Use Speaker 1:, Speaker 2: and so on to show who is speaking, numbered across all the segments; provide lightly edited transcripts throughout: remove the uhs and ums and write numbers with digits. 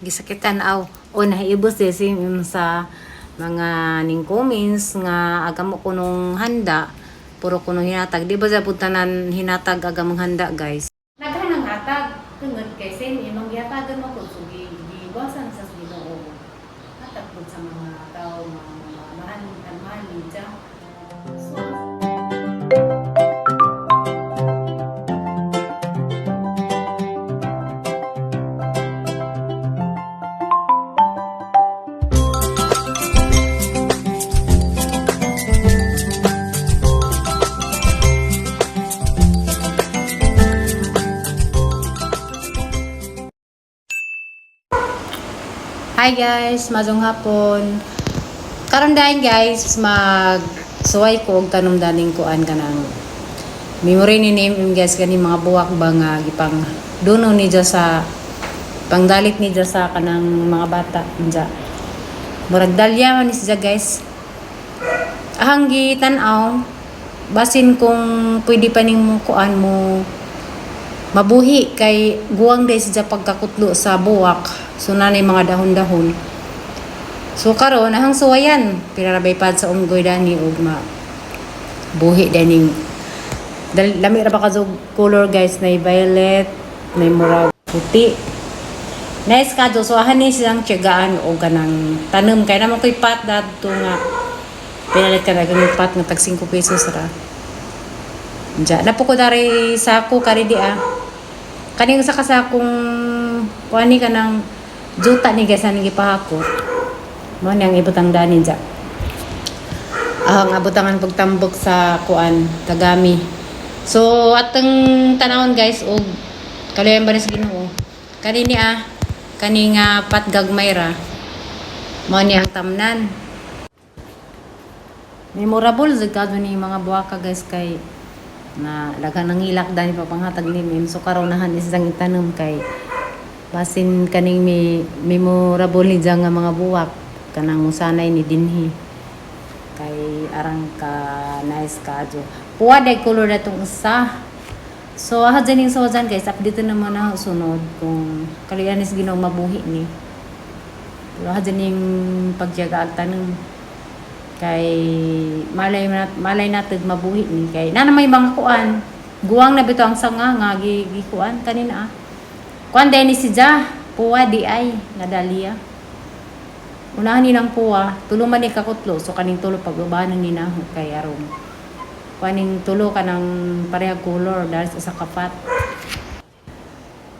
Speaker 1: Gisakitan aw o nahiibos de si sa mga ning comments nga agamo kunong handa, puro kunong hinatag. Di ba sa putanan hinatag agamong handa, guys? Naghan ang hatag tungod kay same imong gihatagan mo ko, so giiwasan sa Ginoo hatag pud sa mga tao mga mahal ang mahal niya. So hi guys, mazong hapon. Karon dahin guys, mag suway ko og tanom daning kuan kanang memory ni name guys, kani mga buwak ba nga gipang duno ni dya sa pangdalit ni dya sa kanang mga bata dya. Murag dalya man ni siya, guys. Ahang gitan-aw basin kung pwede pa ning mo kuan mo mabuhi kay guwang day siya pagkakutlo sa buwak. So nanay mga dahon-dahon. So karon ahang suwayan pirarabay pad sa unggoy dani og ma buhi daning lami ra ba ka color, guys, na violet, na murag puti. Nice ka do. So ahan ni silang tiyagaan og kanang tanom kay naman koy pat dadto nga pinalit ka na gamit pat nga tag 5 pesos ra. Diya, napo ko dari sako kari di ah. Kaning sa kasakong kuan ni kanang juta ni guys ani gipahakot. Mo ni ang ibutang dani diya. Ang abutangan pagtambok sa kuan tagami. So atong tanawon guys og kaluyan ba ni sa Ginoo. Kani ni ah, kani nga patgagmay ra. Mo ni ang tamnan. Memorable jud kadto ni mga buwaka, guys, kay na daghan ng ilak dani pa panghatag ni Mim. So karon nahan isang itanom kay basin kaning may memorable ni nga mga buwak kanang musanay ni dinhi kay arang ka nice kadyo. Puwa day color na itong usa. So aha dyan yung sojan guys, update naman na sunod kung kaluyan is Ginoo mabuhi ni. Pero aha dyan yung pagtiyaga ag tanong kay malay malay natin mabuhi ni kay na may mga kuan guwang na bitaw ang sanga nga gi, gi kuan kanina ah. Kuan din ni si Ja puwa di ay nga dalia unahan ni ng puwa, tulo man ni kakutlo. So kaning tulo pagbabanan ni na kay aron kuaning tulo kanang pareha color dahil sa kapat.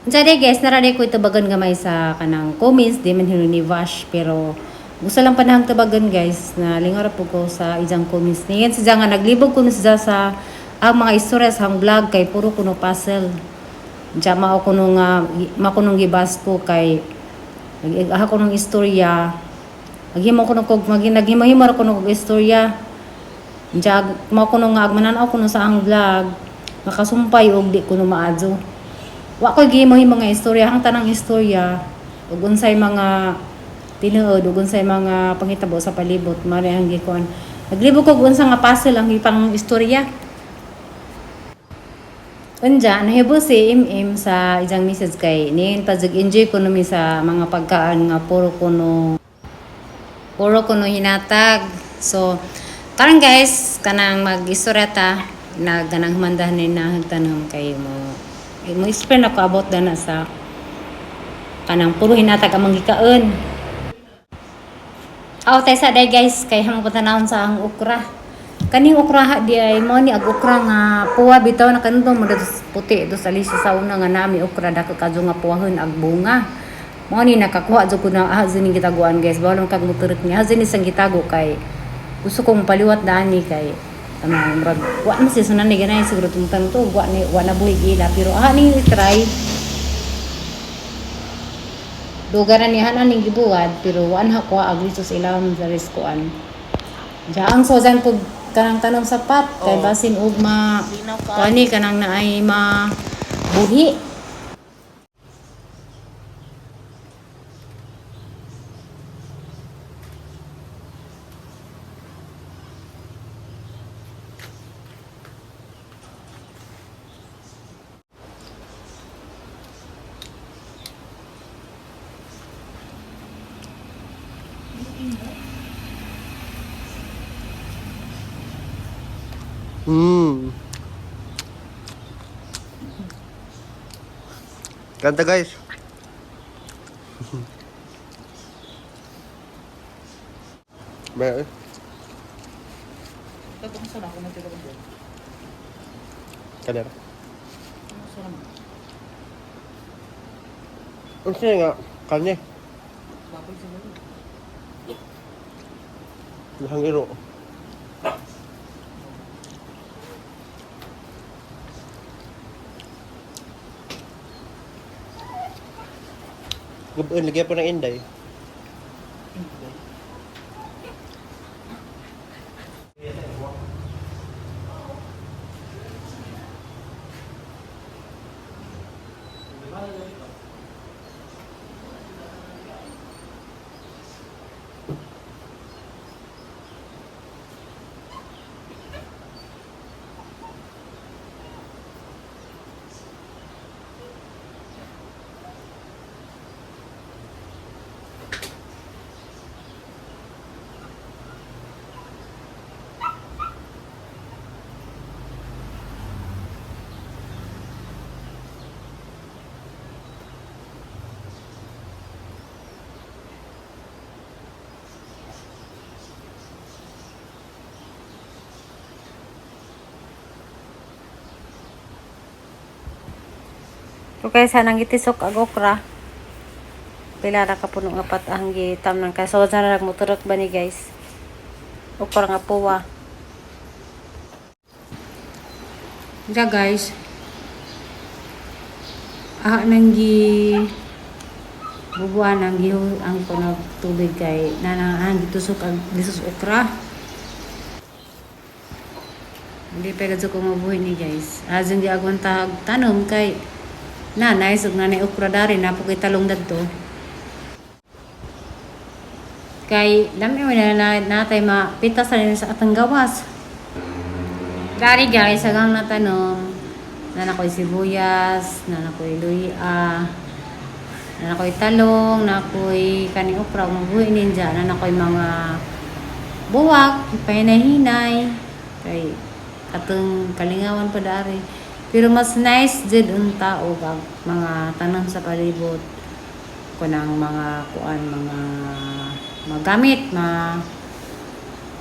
Speaker 1: Unsa day guys, nara day ko itubagan gamay sa kanang comments, di man hinuon ni Vash, pero gusto lang panahang tubagan guys, na lingaw ra po ko sa ijang comments. Niyan si nga naglibog ko siya sa ang mga istorya sa ang vlog kay puro kuno puzzle. Diya mao kuno nga mao kunong gibas ko kay nag ko nung istorya. Naghimo ko nung kog naghimo-himo ra ko nung kog istorya. Diya mao kuno nga agmanan-aw kuno sa ang vlog makasumpay og di kuno maadyo. Wa ko'y gihimo mga istorya ang tanang istorya ug unsay mga tinuod ug unsay mga panghitabo sa palibot mao ang gikuan. Naglibog kog unsa nga puzzle ang ipang istorya. Unya, nahibo si MM sa isang message kay niin pa jud enjoy ko numi sa mga pagkaan nga puro kuno hinatag. So, karon guys, kanang mag-istorya ta na ganang humandahan ni na tanong kay mo mo explain ako about dana sa kanang puro hinatag ang gikaon. Aw tay sa day guys kay hamang tanawon sa ang okra. Kaning okra ha di ay mo ni ag okra nga puwa bitaw na kanto mo dito puti do sa lisa sa una nga nami okra dako kadyo nga puwahon ag bunga. Mo ni nakakuha jud ko na ah ning gitaguan guys. Bawal kag moturik ni ah ni sang gitago kay gusto kong paliwat dani kay kanang murag wa man siya sunan ni ganay siguro tungtang to wa ni wa na buhi gila pero ah ning try dugaran ni hanan ning gibuhat pero wa na ko agri sa ilawom sa riskuan. Diya ang sojan pug kanang tanom sa pat kay
Speaker 2: Oh.
Speaker 1: basin og ma
Speaker 2: Linaw ka.
Speaker 1: kuani kanang naay ma buhi.
Speaker 2: Kanta, guys. Ba eh.
Speaker 3: Ito kung saan ako nagtira ko dyan.
Speaker 2: Kalera.
Speaker 3: Ano saan naman?
Speaker 2: Unsa nga kanya?
Speaker 3: Baboy siguro.
Speaker 2: Lahang iro. Gabon, lagyan pa ng inday.
Speaker 3: Hindi.
Speaker 1: Okay, sa nang gitisok ag okra. Pila ra ka puno nga pat ang gitamnan kay so sa nag motorok ba ni, guys. Okra nga puwa. Ja, guys. Ah, nang gi bubuan ang gihu ang kuno tubig kay nanang ang gitusok ag gisus okra. Hindi pa gadto ko mabuhi ni, guys. Azong gi agwan tag tanom kay nanay ug nanay okra dari na po kay talong dadto. Kay lami mo na na natay mapitas rin sa atang gawas. Dari, guys, agang natanong na nakoy sibuyas, na nakoy luya, na nakoy talong, na nakoy kani okra, mabuhi ninja, na nakoy mga buwak, pahinahinay, kay atong kalingawan pa dari. Pero mas nice jud unta og ang mga tanom sa palibot kunang mga kuan, mga magamit ma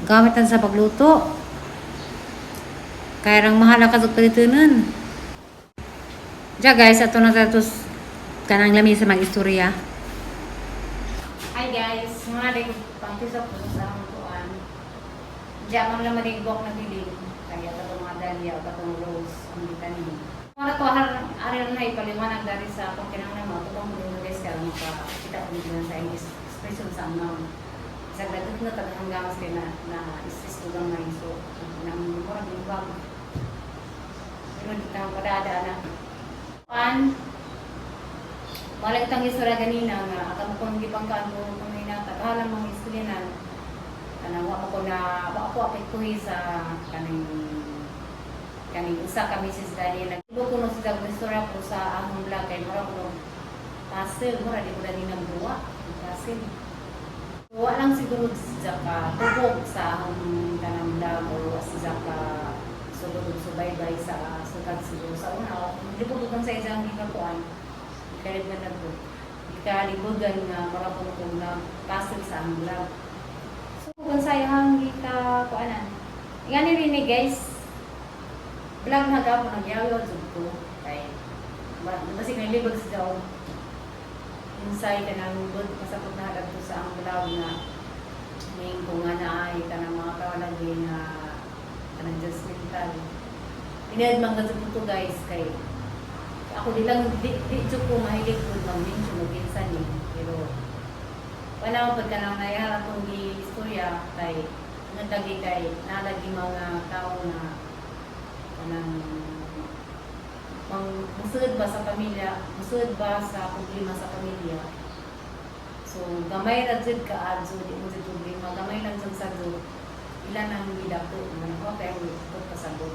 Speaker 1: gamitan sa pagluto. Kaya rang mahal ka palitunan. Ja, guys, ato na tatos kanang lami sa mag-istorya. Hi guys, mga rin pangtisok ko sa akong kuan. Diya man lang manigwak na dilim. Kaya katong mga dahlia o katong rose ang gitanim. Mga ko har ari na ipaliwanag dari sa akong kinahanglan mo atong mga guys kay makakita ko dito sa English expression sa amang. Sa dagat na taghang gamas kay na na stress ko gamay, so nang murag lubag. Pero di ta padada na. Pan Walang tang istorya ganina nga atong kung gipangkaan ko kung hinata bahala mga istorya na kanang wa pa ko na wa ko apektuhi sa kaning kaning usa ka Mrs. Daniel. Nagtubo ko no sa istorya ko sa among vlog kay mura ko puzzle, mura di ko dani nagduwa puzzle. Wa lang siguro sa ka tubog sa among kanang vlog o wa sa ka sulod og subaybay sa sugad siguro sa una. Hindi ko bukan sa isang gikakuan gikalibugan na ko gikalibugan nga mura ko kung nag puzzle sa among vlog. So, kung sa iyang gika kuanan. Ngani rin ni, guys. Vlog na gapon nagyaw jud ko kay basig nalibag sa daw inside kanang good pasakot na kadto sa ang vlog na ning ko nga na ay kanang mga kawalagi nga kanang judgmental. Inad man gud to, guys, kay ako di lang di, di jud ko mahilig ko mag-mention og kinsa ni, pero wala ko pagka nang nayara akong gi-istorya kay nagdagi kay nalagi mga tao na kanang pang musud ba sa pamilya, musud ba sa problema sa pamilya. So gamay ra jud ka adto, di mo jud problema, gamay lang jud sa jud ilan ang gidako man ko kay ang ko pasabot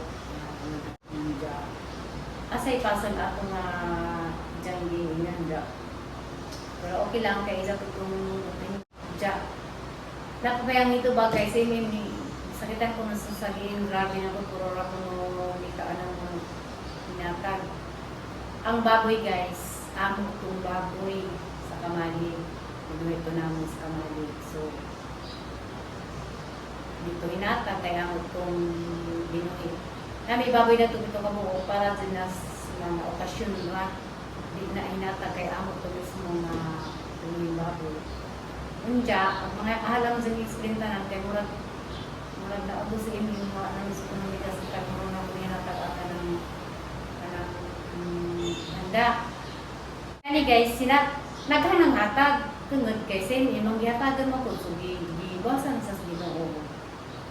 Speaker 1: na asay pasal ato nga diyang giingnan da. Pero okay lang kay isa ko itong opinion. Ja. Napapayang ito ba guys, eh, may sakitan ko na sa saging, grabe na ko, puro ra ko no, gikaan ng hinatag. Ang baboy guys, amo itong baboy sa kamali. Ito namin sa kamali. So, dito hinatag, kaya amo itong binuhi. Na may baboy na ito dito kabuo para din na sa mga okasyon, di ba? Di na hinatag, kaya amo ito mismo na binuhi baboy. Unja, ang mga alam sa explain tanan kay murag murag na abo sa inyo yung mga ano sa komunitas sa murag na kuya natag ng kanang handa. Ani guys, sila naghan ang hatag tungod kay sa inyo imong gihatagan mo ko so gibasan sa Ginoo.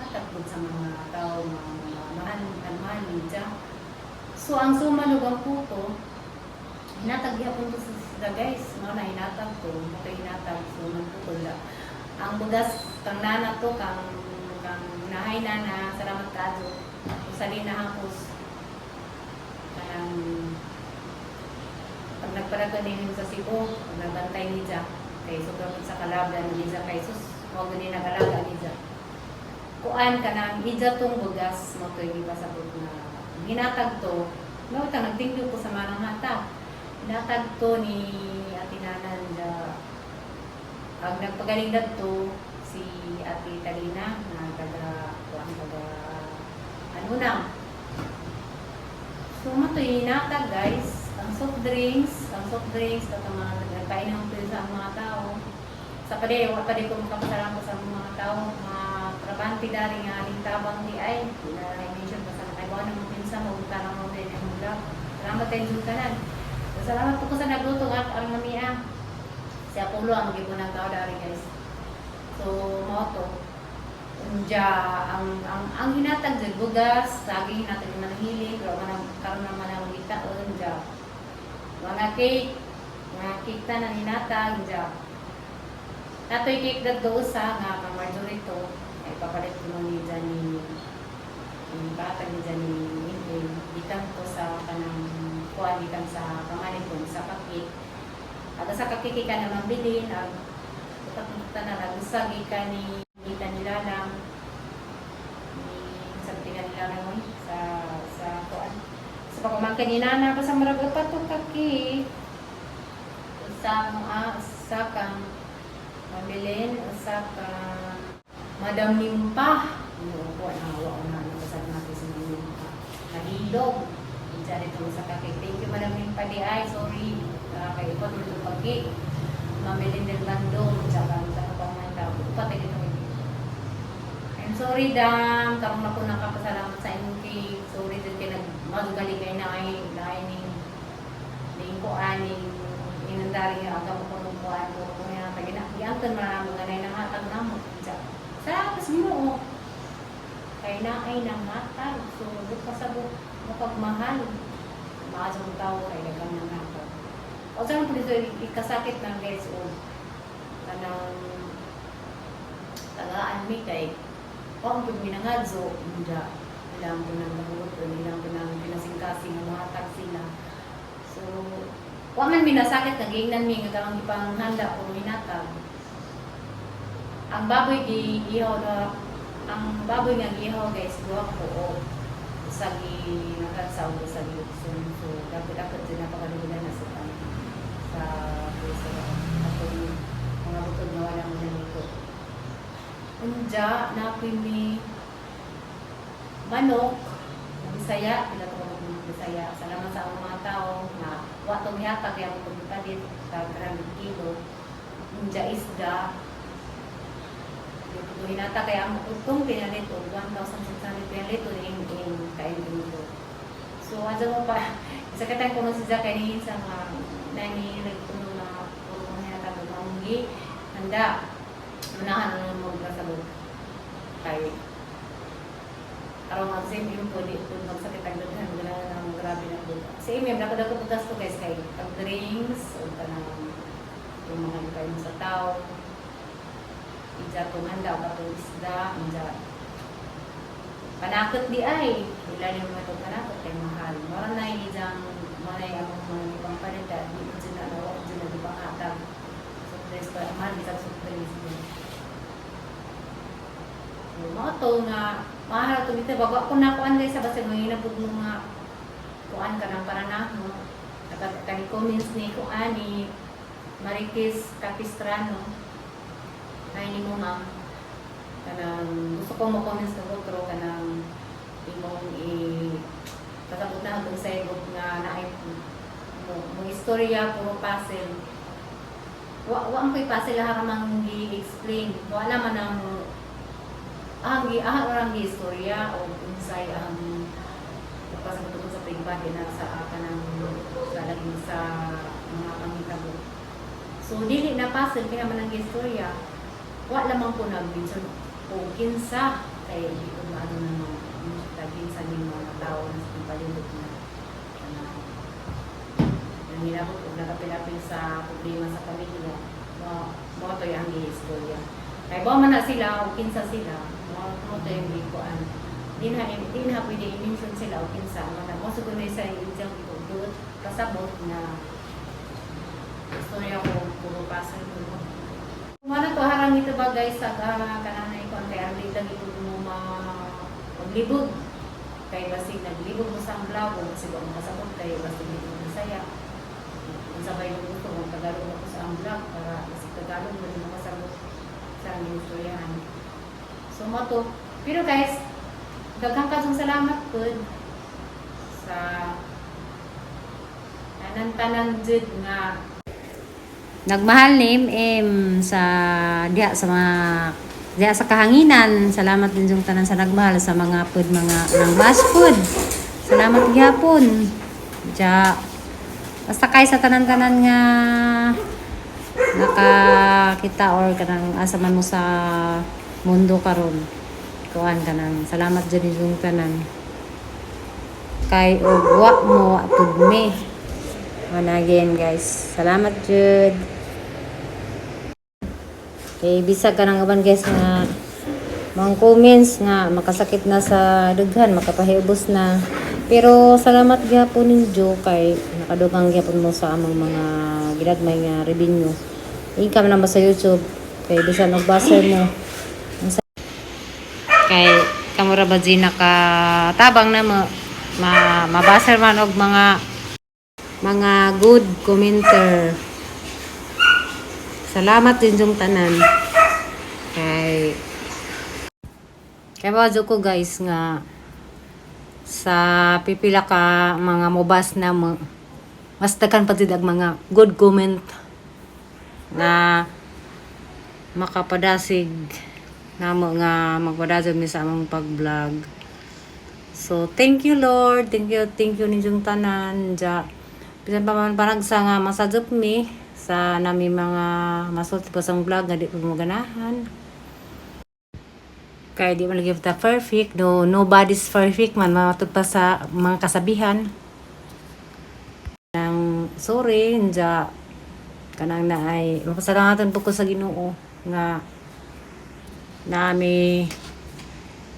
Speaker 1: Hatag pud sa mga tao mga mga mahal mahal niya. So ang sumalog ang puto, hinatag gyapon to sa guys, mao na hinatag ko, mo kay hinatag so nagputol la. Ang bugas kang nana to kang kang nahay nana, salamat kaadto. Usali na hapos kanang pag nagpalagan din sa Cebu, pag nagbantay ni Jack, kay sobrang sa kalablan ni Jack, kay sus, mo gani nagalaga ni Jack. Kuan ka nang ija tong bugas mo to pasabot na hinatag to, no ta nagtingyo ko sa manang hata. Hinatag to ni Ate Nanan da ang nagpagaling dadto si Ate Talina na taga kuan taga ano na. So mo to hinatag guys, ang soft drinks katong mga nagpainom po sa mga tao. Sa pade, wa pade ko makapasalamat sa mga tao, mga trabante dari nga aling tabang di ay, di na mention pa sa nakaibaw ng mga pinsa mo, tanong mo din ang vlog. Salamat tayo sa tanan. So, salamat po ko sa nagluto at ang mamia. Si Apollo ang gipunang tao dari guys. So, mao to. Unja, ang hinatag sa bugas, saging hinatag ng hilig, pero man karon naman ang gitaon unja. Mga cake tanan hinatag unja. Natoy cake dadto usa nga kang Marjorie to ay papalit ko ni Johnny ni bata ni Johnny Inday gikan to sa kanang kuan gikan sa kamalit ko sa cake. Aga sa cake ka na mabilin ag upat tanan ag usa gikan ni Lalang ni sa tigan ni Lalang oy sa kuan sa pagpamangkin ni Nana basta murag upat to ka cake usa mga usa kang Mabilin, usa ka Madam Nimpa. Ano ko na wa na ano sa natin si Madam Nimpa. Nahilog. Diyan ito sa kake. Thank you Madam Nimpa di ay sorry. Kay ipot mo ito pagi. Mabilin del Bandung tsaka sa kapamay tao. Upat ito I'm sorry dam, karon ako nakapasalamat sa inyong cake. Sorry din kay nagmadugali kay na ay dahil ning ning kuan ning inandari nga aga mo kuno kuan ko ko nga tagina giangton man mo ganay nanghatag namo. Salamat sa Ginoo. Kay na ay nanghatag. So pasabot mo pagmahal. Maaso ang tao kay daghang nanghatag. O sa man dito ikasakit ng guys o kanang tagaan mi kay wa ang pud minangadso unja ilang po nang mabuot ilang po nang pinasingkasing nga mohatag sila. So wa man minasakit nga giingnan mi nga kanang ipanghanda o minatag. Ang baboy gi ihaw na ang baboy nga giihaw guys duha ka buok. Usa gi nagatsaw usa gi uson. So dapat dapat din napakadugan na sa sa sa atong mga butod nga wala mo nalito. Unja, napoy mi manok, na Bisaya, pila to ka mga Bisaya. Salamat sa among mga tao nga wa to mihatag kaya mo palit tag 100 kilo. Unja isda. Dito hinata kaya ang utong pinalit og 1,600 pinalit og ing ing kain dito. So adto mo pa isa katang kuno si Jack kay sa mga nani nagtuno na puro mga hinatag og mamunggi handa unahan na mo sa kay aron ang same yung po di po magsakit ang daghan wala na ang grabe na po. Sa imi dako dako gasto guys kay pag drinks o kanang yung mga kayo sa tao ija tong handa o katong isda ija panakot di ay ila yung mga itong panakot kay mahal mara na ijang manay ang mga ibang panita di mo dyan na nawa dyan na di panghatag soft drinks pa mahal bisag soft drinks din. So, mao to nga mahal to bitaw bago ako na kuan guys sa basta mga pud mo nga kuan ka ng paranahmo. At kani comments ni kuan ni Marites Capistrano. Ay ni mo, ma'am, kanang gusto ko mo comments ng otro kanang imong i pasabot na akong saybot nga naay mo, mo istorya puro puzzle. Wa ang ko'y puzzle ha mang gi-explain. Wala man ang ang gi ah orang gi istorya o unsay ang pasabot ko sa pagbati na sa kanang sa laging sa mga panghitabo. So dili na puzzle kaya man ang istorya. Wa lamang ko nag-mention o kinsa kay di ko maano na mga kinsa ning mga tao na sa palibot na na nangilabot og nakapilapil sa problema sa pamilya. Mo mo to ang istorya. Kay ba man na sila o kinsa sila, mo mo to yung gikuan. Di na pwede i-mention sila o kinsa man na mo siguro na sa idyang ituduot kasabot na istorya ko puro puzzle ko. Kumana to harang ito ba guys sa kananay ko kay arli lang ito mo ma maglibog kay basig naglibog mo sa ang vlog o basig ang kasabot kay basig di mo Bisaya. Kung sabay mo gusto kung Tagalog ako sa ang vlog para basig Tagalog mo din makasabot sa ang istoryahan. So mo to. Pero guys, daghang kasong salamat pud sa tanan-tanan jud nga nagmahal ni MM sa diha sa mga diha sa kahanginan. Salamat din yung tanan sa nagmahal sa mga food, mga nang bash food. Salamat gyapon. Ja basta kay sa tanan-tanan nga nakakita or kanang asa man mo sa mundo karon. Kuan kanang salamat jud yung tanan. Kay og wa mo wa pud mi. One again guys. Salamat jud. Kay bisag ka ng uban guys nga mga comments nga makasakit na sa dughan, makapahiubos na. Pero salamat gyapon ninyo kay nakadugang gyapon mo sa among mga ginagmay nga revenue. Income naman sa YouTube kay bisan og baser mo. Kay kamura ba di nakatabang na mo ma mabaser man og mga good commenter. Salamat din yung tanan. Kay ba ko guys nga sa pipila ka mga mobas na mo, mas daghan pa jud ang mga good comment na makapadasig namo nga magpadasig mi sa among pag-vlog. So, thank you Lord. Thank you ninyong tanan. Ja. Bisan pa man panagsa nga masadop mi sa nami mga masulti pa sa vlog nga di pa mo ganahan. Kaya di man lagi ta perfect, no, nobody's perfect man matud pa sa mga kasabihan. Nang sorry, ja kanang na ay mapasalamatan po ko sa Ginoo nga nami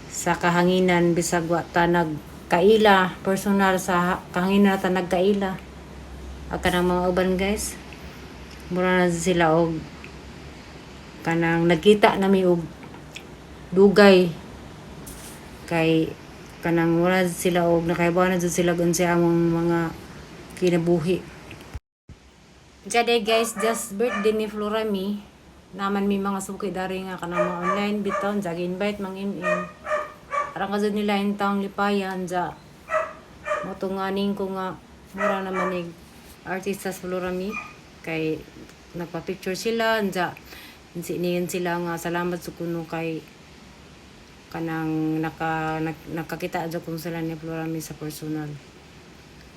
Speaker 1: sa kahanginan bisag wa ta nagkaila personal sa kahanginan ta nagkaila ang kanang mga uban guys, mura na sila og kanang nagkita nami og dugay kay kanang mura sila og nakaibaw na jud sila kung sa among mga kinabuhi. Diyan guys, just birthday ni Florami. Naman may mga suki dari nga kanang mga online bitaw jag invite mang im. Arang ka nila in taong lipayan ja. Mo tunganing ko nga mura naman ni artista sa Florami kay nagpa-picture sila ja. Siniyan sila nga salamat sa kuno kay kanang nakakita jud kung sila ni Florami sa personal.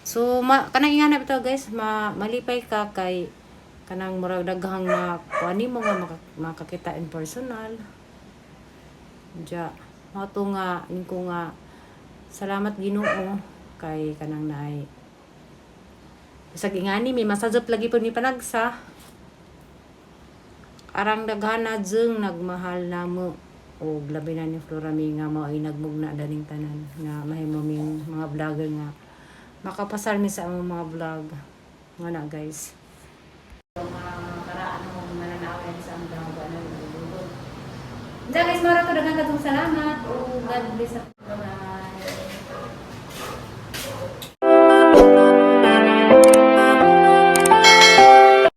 Speaker 1: So ma, kanang ingana bitaw guys, ma, malipay ka kay kanang murag daghang na kuan nimo nga makakita in personal. Ja, mao to nga ko nga salamat Ginoo kay kanang naay. Bisag ingani may masajop lagi po ni panagsa. Arang daghana jeng nagmahal namo og labi na ni Flora May nga mao ay nagmugna daning tanan nga mahimo ming mga vlogger nga makapasar mi sa among mga vlog nga na guys. Mga karaan mong mananawin sa ang vlog ano. Diyan guys, mara. to, daghang katong salamat. O God bless.